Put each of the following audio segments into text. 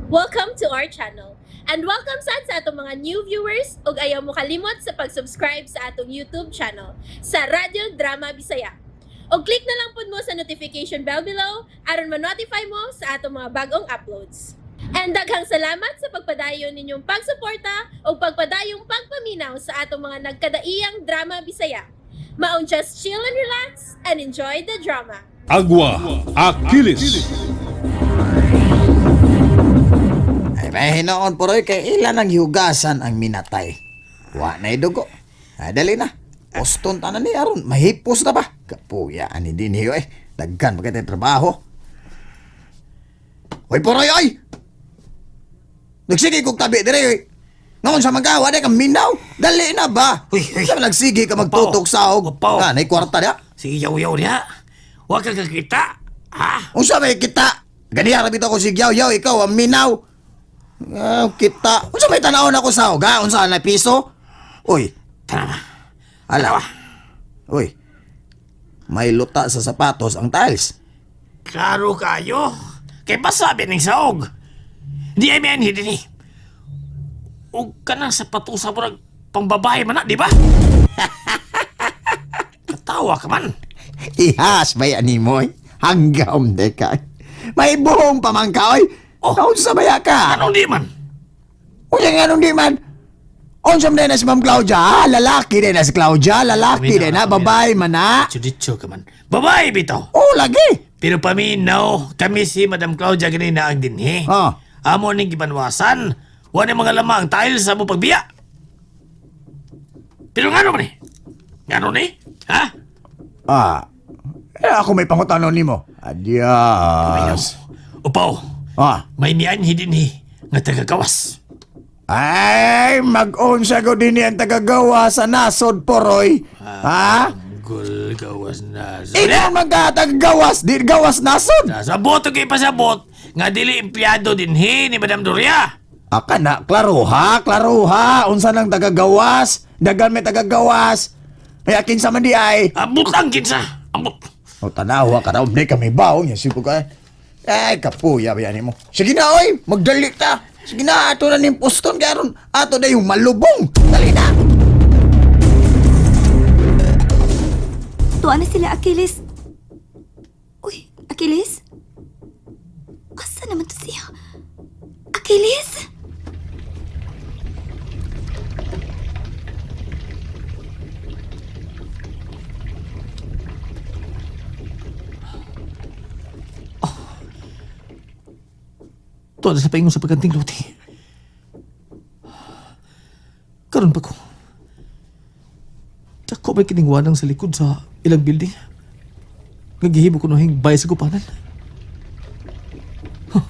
Welcome to our channel. And welcome sad sa atong mga new viewers ug ayaw mo kalimot sa pag-subscribe sa atong YouTube channel sa Radyo Drama Bisaya. Og click na lang pud mo sa notification bell below aron ma-notify mo sa atong mga bagong uploads. And daghang salamat sa pagpadayon ninyong pagsuporta ug pagpadayong pagpaminaw sa atong mga nagkadaiyang drama Bisaya. Maong just chill and relax and enjoy the drama. Agua Achilles. Ay, may hinoon po roy, kay ilan ang hiugasan ang minatay. Wa na dugo. Ay, dali na. Poston tanan ni aron mahipos na ba? Kapuya ani din hiyo eh. Daghan pa kay trabaho. Hoy poroy oy. Nagsige kog tabi dire oy. Ngaon sa magawa di ka minaw. Dali na ba? Uy, uy. Sa nagsige ka magtutok sa og. Upaw. Nga nay kwarta dia. Sige, yaw-yaw niya. Huwag kang kakita. Ha? Unsa may kita? Ganiya ra bitaw ko sigyaw yaw ikaw ang minaw. Ah, kita. Unsa may tan-awon ako sa og ha? Unsa na piso? Uy, Tara. ala. Uy. May luta sa sapatos ang tiles. Klaro kayo. Kay pasabi ning saog. Di ay may anhi dinhi. Ug kanang sapato sa murag pangbabae man na, di ba? Katawa ka man. Ihas may animoy. Hanggaom de ka. May buhong pa man ka, oy. Oh. Unsa baya ka? Anong di man? Unsa nga nung di man? Unsa man na si Ma'am Claudia? Ah, lalaki din na si Claudia. Lalaki din na. Babae man na. Diretso-diretso ka man. Babae bitaw. Oh, lagi. Pero paminaw, kami si Madam Claudia ganina ang dinhi. Ah. Amo ning gibanwasan. Wa ni mga lamang tiles sa mo pagbiya. Pero ngano man ni? Ngano ni? Ha? Ah. Eh, ako may pangutano nimo. Adios. Upaw, Ah. may nianhi dinhi nga tagagawas. Ay, mag-unsa ko din ang tagagawa sa nasod poroy. Ha? Gul gawas na. Ikaw man ka tagagawas, di gawas nasod. Sabot og ipasabot nga dili empleyado dinhi ni Madam Doria. Aka na, klaro ha, klaro ha. Unsa nang tagagawas? Dagan may tagagawas. Ay, akin sa man di ay. Ambot ang kinsa. Ambot. O tanawa ka raw, hindi kami baong yan. Sipo ka. Ay, kapuya ba yan mo? Sige na, oy! Magdali ta! Sige na, ato na ning poston karon. Ato na yung malubong! Dali na! Tuwa na sila, Achilles. Uy, Achilles? Asa naman to siya? Achilles? Tuwa na sa paingon sa pagkanting luti. Karon pa ko. Dako may kiningwanang sa likod sa ilang building. Nga gihimo ko nohing bayas sa gupanan. Huh.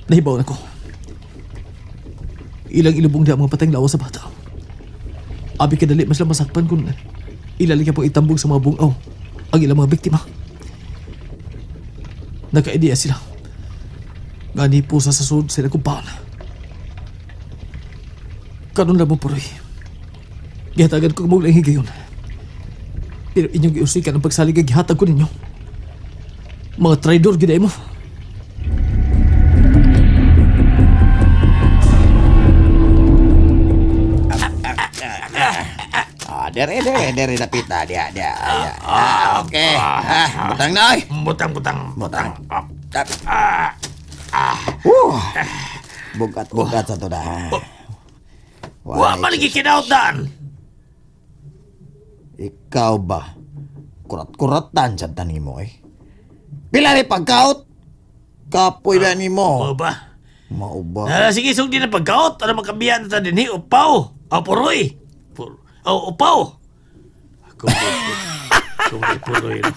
Nahibaw na ko. Ilang ilubong di ang mga patayng lawas sa bata. Abi kadali mas lang masakpan kung ilalig pong itambog sa mga bungaw ang ilang mga biktima. Nagka-idea sila. Gani po sa sasud sila kumpaan. Kanon lang mo puroy. Gihatagan ko kamong lang higayon. Pero inyong giusikan ang pagsalig ang gihatag ko ninyo. Mga traidor giday mo. Ah, dere, dere, dere, dapit na. Diya, diya. Diya. Ah, okay. Ah, butang na, oy. Butang, butang. Butang. Ah. Bugat, bugat sa to na. Wa man lagi kinaot daan. Ikaw ba? Kurat-kuratan sa tanin mo, eh. Pila ni pagkaot? Kapoy ba ni mo? O ba? Mao ba? Ah, sige, sugdi na pagkaot. Ano makabiyan na ta dinhi? Upaw. O, puroy. O, upaw. Kung may puroy. No?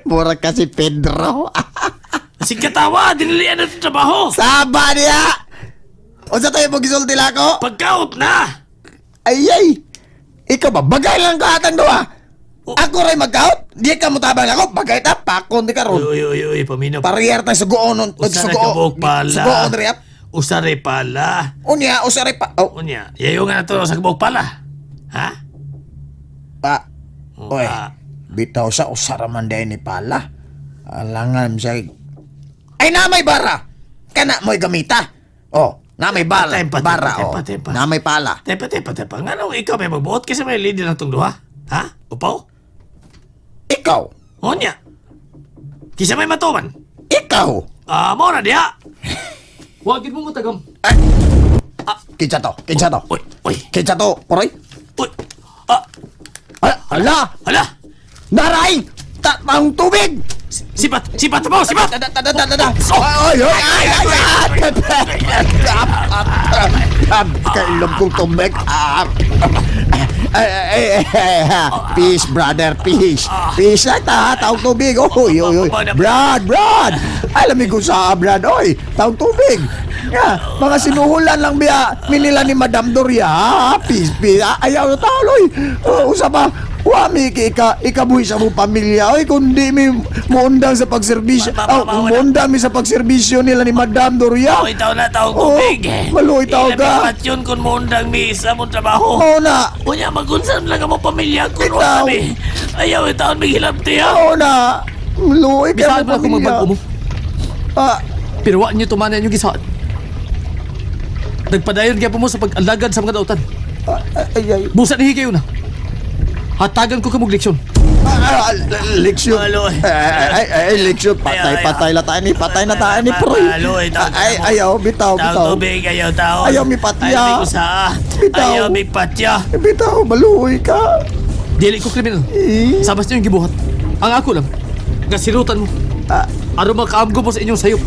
Mura kasi Pedro. Sige katawa, dinilian na ito trabaho. Saba niya! Unsa tayo magisulti lako? Pagkaot na! Ay ay! Ikaw ba? Bagay lang ka atang duha! Ako ray magkaot? Di ka mo tabang ako. Bagay ta, pakon di ka ron. Uy, uy, uy, uy, paminaw. Pariyar tayo sugoon. nun. Usa na kabuok pala. Sugoon rin ap. Usa rin pala. Unya, usa rin pa. Oh, Unya, yayo nga na to sa kabuok pala. Ha? ah. Oh, Oy, ah. bitaw sa usara man din ni pala. Alangan siya. Ay na may bara. Kana mo'y gamita. Oh, na may bala, Tempa, tempa, bara tempa, oh. tempa. Na may pala. Tepa, tepa, tepa. Nga nung ikaw may magbuot kasi may leader ng tong duha? Ha? Upaw? Ikaw. Unya. Kisa may matuman. Ikaw. Ah, mo na diha. Wagin mo mo tagam. Kinsa to? Kinsa to? Uy, uy, Kinsa to? Poroy? uy. Ah, Ala, ala! hala. Naray! Taong tubig! Sipat, sipat mo, sipat. Da, da, da, da, da, da. Ay, ay, ay, ay, ay! Kailom kong tubig. Ah, ay, ay, ay, ay, Peace, brother, peace. Peace na ta, taong tubig. Oy, oy, oy. Brad, Brad! Ay, lamig ko sa Brad, oy. Taong tubig. Ya, mga sinuhulan lang biya. Minila ni Madam Doria. Ah, Peace, peace. Ah, Ayaw na tao, oy. Oh, usa pa. Wa mi ika ikabuhi sa mong pamilya oy kundi mi muundang sa pagserbisyo. Ma- ma- ma- Oh, muundang mi sa pagserbisyo nila ni Madam Doria. Uy, taw na taong Oh, tubig. maluoy tao ka. Ilabi yun kung muundang mi sa mong trabaho. Oo na. Unya, magunsan lang ang mong pamilya kung Ikaw. kami. Ayaw, itaon may hilabti ha. Oo na. Luoy ka Bisahan mong mo ako pamilya. magbago mo. Ah, Pero wa niyo tumanan yung gisaad. Nagpadayon gyapon mo sa pag-alagad sa mga dautan. ah, ay, ay. Busa ni kayo na. Hatagan ko kamog leksyon. Ah, ah, leksyon. Aloy. Ay, ay, ay, leksyon. Patay, Ay, ay, patay la tayo ni. Patay na tayo ni, Proy. Aloy, tao- Ay, ayaw, bitaw, bitaw. tubig, ayaw tao. Ayaw, mi patya. Ayaw mi kusa. Bitaw. Ayaw mi patya. Bitaw, maluoy ka. Dili ko kriminal. Eh. Sabas niyo yung gibuhat. Ang ako lang, nga silutan mo. Ah. Aron makaamgo mo sa inyong sayop.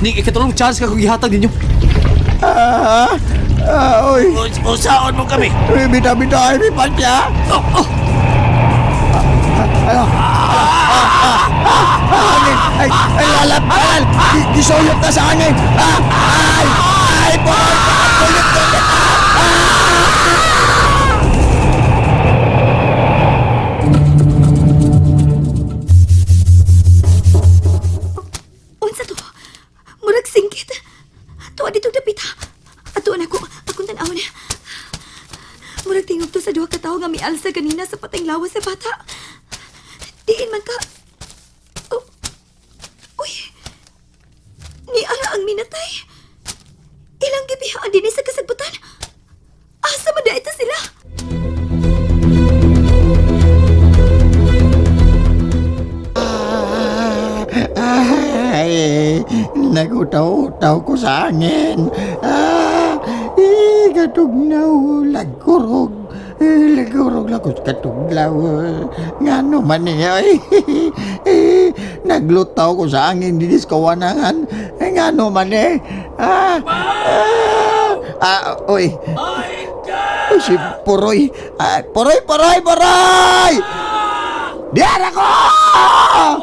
Ning ikatulong chance ka kung gihatag ninyo. Ah, ah, oy. Usaon mo kami. Uy, bitaw, bitaw, ay, mi patya. Oh, oh. Ano? Hangin! Ay, ay, lalap! Alal! Gisuyok na sa hangin! Ah! Ay! Ay! Boy! Kulit! Kulit! Unsa to? Murag singkit. Tuwa dito dapita. Ato na ko, akong tan-awon. Murag tingog to sa duha ka tawo nga mialsa ganina sa pateng lawas sa bata. Diin man ka. Oh. Uy. Ni ara ang minatay. Ilang gibihaan dinhi sa kasagbutan. Asa man ito sila? Ay, nagutaw-utaw ko sa hangin. Ah, eh, katugnaw, lagkurog. Eh, lagkurog lang ko sa katuglaw. Nga no man niya, eh, eh, naglutaw ko sa hangin, dinis kawanangan. Eh, nga no man eh. Ah, ah, ah, oy. Uy, si Poroy. Ah, Poroy, Poroy, Poroy! Diyan ako! Ah,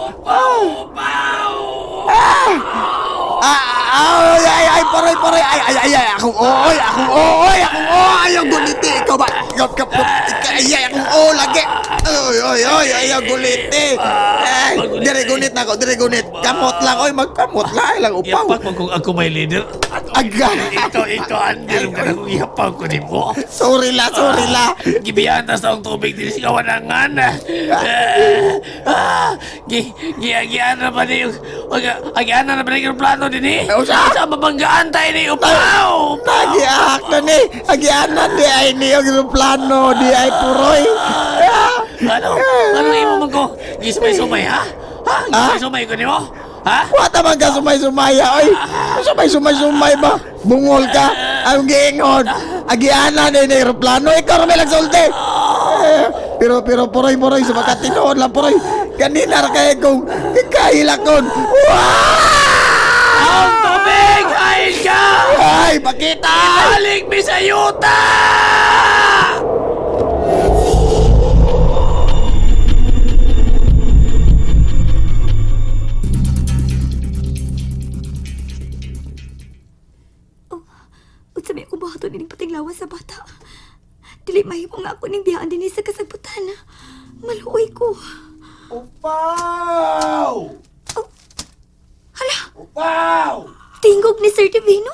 ah, ay, ay, ay, Poroy, Poroy, ay, ay, ay, ay, akong ooy, akong ooy, akong oo, ayaw guliti, ikaw ba? Ikaw, ikaw, ikaw, ay, ay, akong oo, lagi. Oy, oy, oy, ayaw guliti. Ay, dire gunit na ako, dire gunit. Kamot lang, oy, magkamot lang, ay lang upaw. Iyapak mo kung ako may leader. Aga. Ito, ito, andil ka na kung iyapak ko ni mo. Sorry la, sorry la. Gibiyaan tas ang tubig din sa kawanangan. Ah, gi gi gian na ba ni agian na ba ni yung plano din eh? Usa! Sa mabanggaan tayo ni upaw. Agiak na ni, agianan di ay ni ang plano, di ay puroy. Ah, Ano? Ano imo man ko? Gisumay-sumay ha? Ha? Gisumay-sumay ko nimo? Ha? Wata man ka sumay-sumaya, oy. Sumay-sumay-sumay ba? Bungol ka. Ang giingon. Agianan ni aeroplano. Ikaw ra may nagsulti. Eh, pero pero puroy puroy sa makatinuod lang puroy. Kanina ra kay kong ikahilakon. Wah! Ang tubig! Ay ka! Ay, pakita! Balik mi sa yuta! Unsa may akong buhaton ining pating lawas sa bata. Dili mahimo nga ako ning biyaan dinhi sa kasagbutan. Maluoy ko. Upaw! Oh. Hala, Upaw! tingog ni Sir Divino.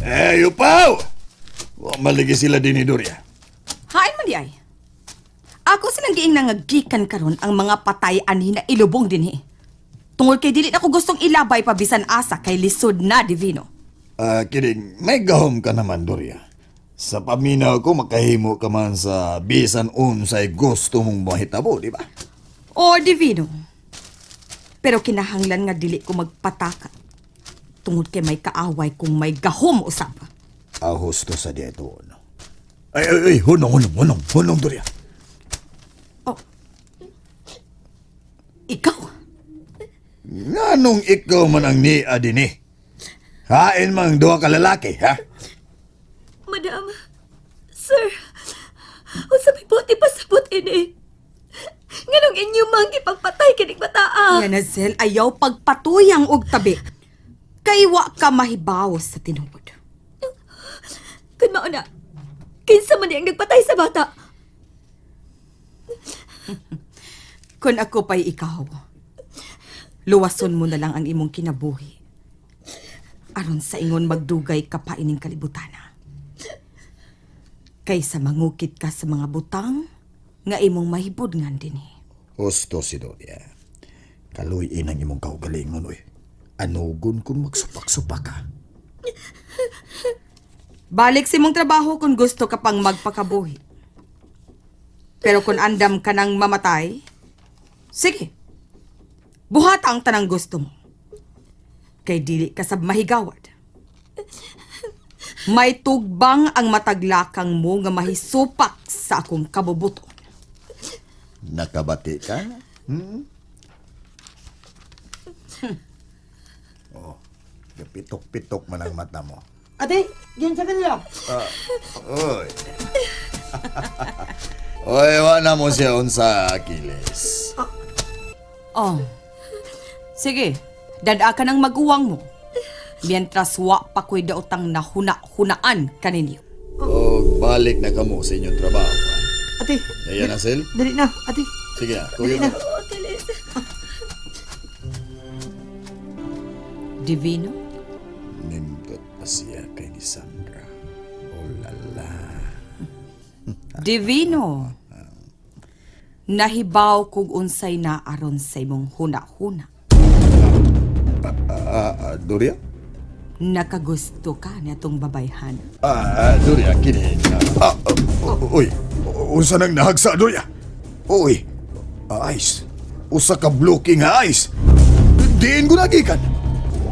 Eh, upaw! Wa maligi sila din ni Doria. Hain man di ay. Ako silang giingnan nga gikan karon ang mga patay anhi na ilubong dinhi. Tungod kay dili na ko gustong ilabay pa bisan asa kay lisod na, Divino. Ah, kining, may gahom ka naman, Doria. Sa paminaw ko, makahimo ka man sa bisan unsay gusto mong mahitabo, di ba? O, Divino. Pero kinahanglan nga dili ko magpataka. Tungod kay may kaaway kung may gahom usab. Ah, husto sa dito. No? Ay, ay, ay, hunong, hunong, hunong, hunong, Doria. Oh. Ikaw? Nganong ikaw man ang nia din eh? Hain mang duha ka lalaki, ha? Madam, sir, unsa may buti pasabot ini? Nganong inyo mang gipagpatay kining bataa? Yan, Hazel, ayaw pagpatuyang og tabi. Kay wa ka mahibaw sa tinuod. Kun mao na, kinsa man ang nagpatay sa bata? Kun ako pa'y ikaw, luwason mo na lang ang imong kinabuhi. Aron sa ingon magdugay ka pa ining kalibutana. Kaysa mangukit ka sa mga butang nga imong mahibod ngan dinhi. Husto si Doria. Kaluyin ang imong kaugalingon, oy. Anugon kung magsupak-supak ka. Balik sa imong trabaho kung gusto ka pang magpakabuhi. Pero kung andam ka nang mamatay, sige. Buhat ang tanang gusto mo. Kay dili ka sab mahigawad. May tugbang ang mataglakang mo nga mahisupak sa akong kabubuton. Nakabati ka? Hmm? Oh, pitok-pitok man ang mata mo. Ate, diyan sa kanila. Oy. Oy, wala mo siya unsa, Achilles. Oh. Sige, dada ka ng maguwang mo. Mientras wa pa ko'y daotang nahuna-hunaan kaninyo. Og balik na kamo sa inyong trabaho. Ha? Ate, Ayan na, Sil. dali na, ate. Sige na, kuya na. Divino? Nindot pa siya kay ni Sandra. Oh lala. Divino. Nahibaw kog unsay na aron sa imong huna-huna. Ah, Doria? Nakagusto ka niatong babayhan. Doria, kini. Uy, unsa nang nahagsa, Doria? Uy, ice. Usa ka blocking nga ice. Diin ko nagikan.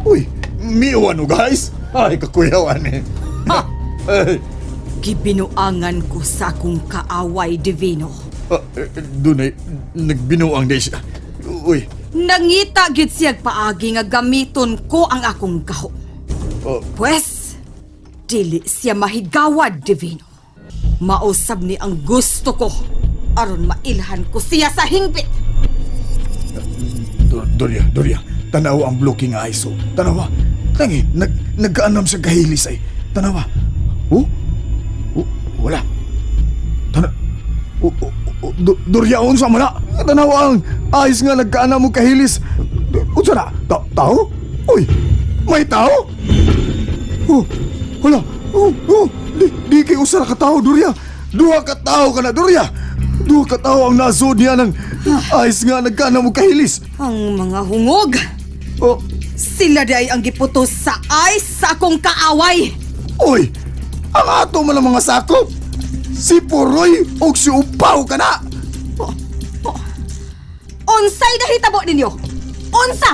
Uy, miwan og ice. Ay, kakuyawan eh. Ha! Ay, Gibinuangan ko sa akong kaaway, Divino. Dunay, nagbinuang day siya. Uy, Nangita gyud siyag paagi nga gamiton ko ang akong gaho. oh, Pwes, dili siya mahigawad, Divino. Mausab ni ang gusto ko aron mailhan ko siya sa hingpit. Doria, Doria, tanaw ang blocking nga ice. Oh. Tanawa. Tangi, nagkaanam siya kahilis ay. Tanawa. Oh? Oh, wala. Tana... Oh, oh, oh, Doria, unsa man na? Tanawa ang ice nga nagkaanam mo kahilis. Unsa na? Tao? Uy, may tao? Oh, wala. Oh, oh, di kay usa ra ka tao, Doria. Duha ka tao ka na, Doria. Duha ka tao ang nasod niya ng ice nga nagkaanam mo kahilis. Ang mga hungog! Oh, Sila di ay ang giputos sa ice sa akong kaaway! Uy! Ang ato man ang mga sakop! Si Puroy o si Upaw ka na! Unsay nahitabo ninyo? Unsa?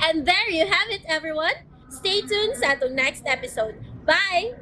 And there you have it, everyone. Stay tuned sa atong next episode. Bye!